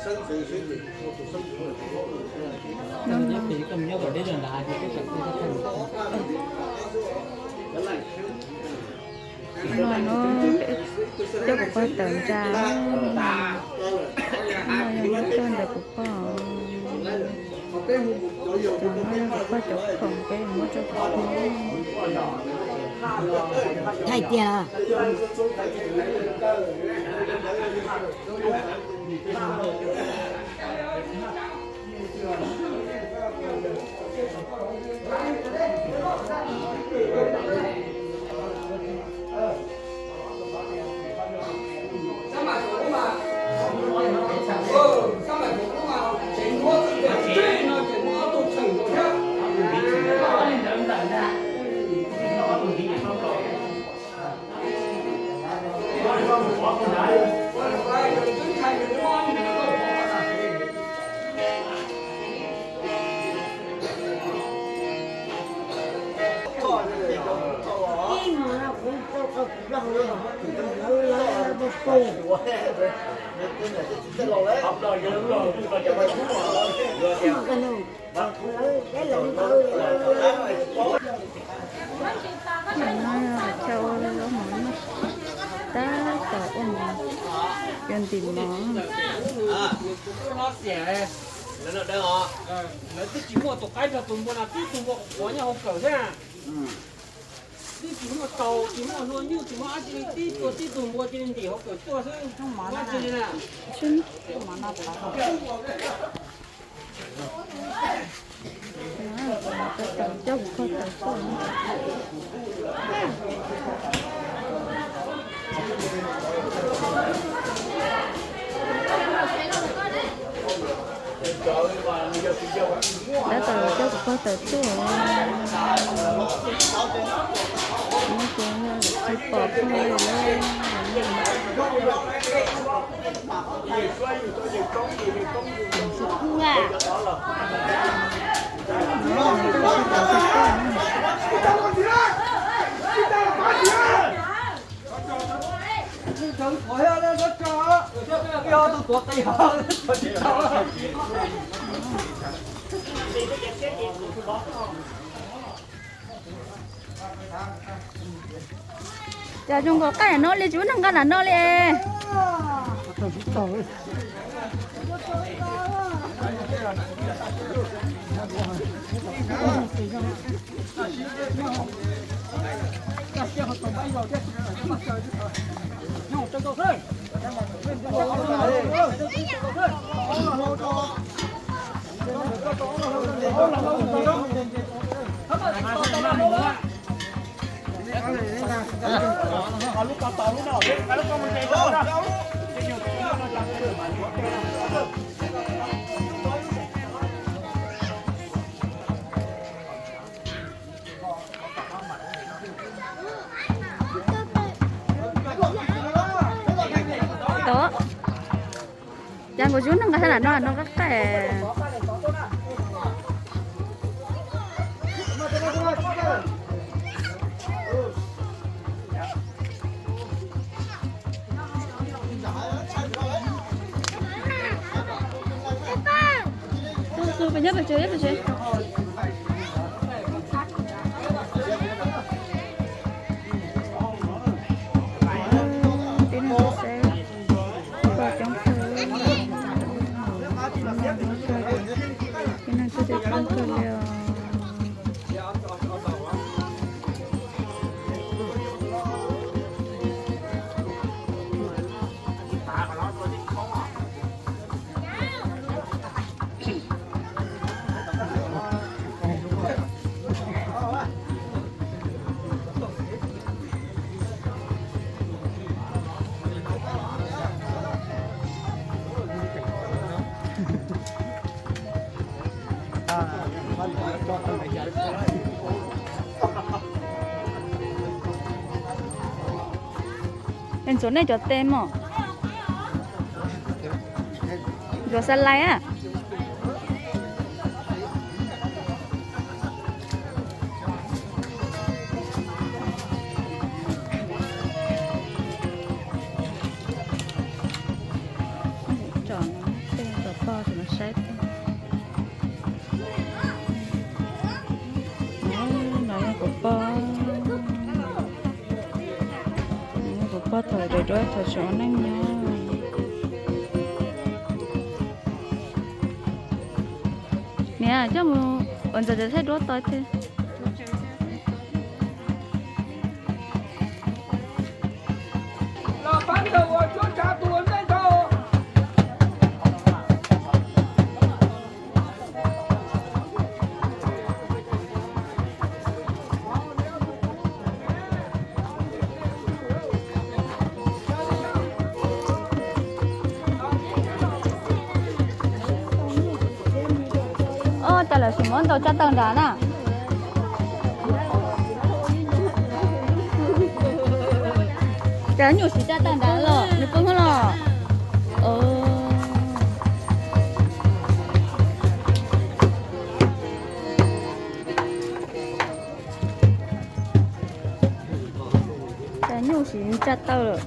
No no, coj kuv pog tawm ntsa, no yog muab coj ntawm kuv pog, cov no yog kuv pog cov khoom peb muab rau kuv pog. Thaij tiag. Chaw ua zaub mov, tab tom ua mov, yuav ntim mov. Lawv twb tsis muaj tus qaib nrog tus npua no, tib tug npua qhuav nyob hauv kawm xwb. Twb tsis muaj tau, tsis muaj hlua nyuj, tsis muaj dab tsi li, tib tug, tib tug npua cia li ntim hauv kawm tuaj xwb. Dab tsi li na? Coj kuv pog tawm tuaj. Tab tom coj kuv pog tawm tuaj. Ces tsis pom pog li lawm. Cas zoo nkaus qab no li, tsis muaj neeg nqa nram no li. Tod, cas nkaus tsis muaj neeg nqa sab nram no, no qab qab. Nyob pem tsev, nyob pem tsev. Tib neeg saib, pog coob kawg, tib neeg tuaj coob kawg li os. Es ntxuav nej cov tes mog. Ntxuav xa lais a. Tsom tes. Poj tseem saib. No yog kuv poj, kuv poj thaum daim duab thaum tseem ua neej nyob. Niam, coj mus ua ntxawm cov thaij duab tod thiab. Ob, cas lawv tsis muab ntau tsaj tawg nrad na. Cas nyuj siv tsaj tawg nrad los nws poob los. Cas nyuj siv tsaj tawg lawm.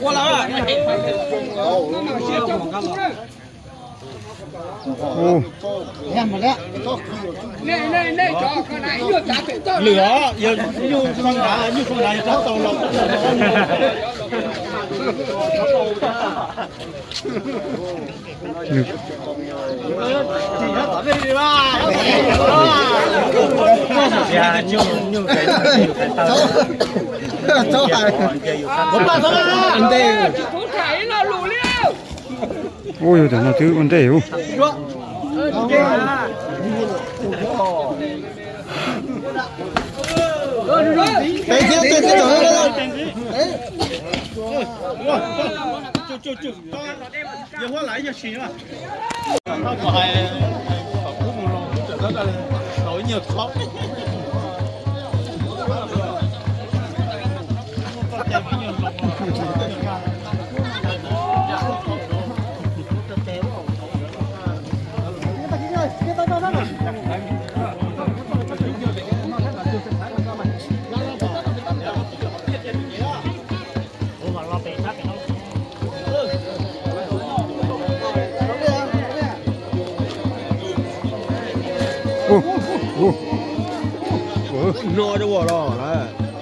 Ua lawm. Lwm os, yog nyuj zoo nrad, nyuj zoo nrad yog rov tau los. Ua yog tam no twb ua ntej ub. No rau los lawm.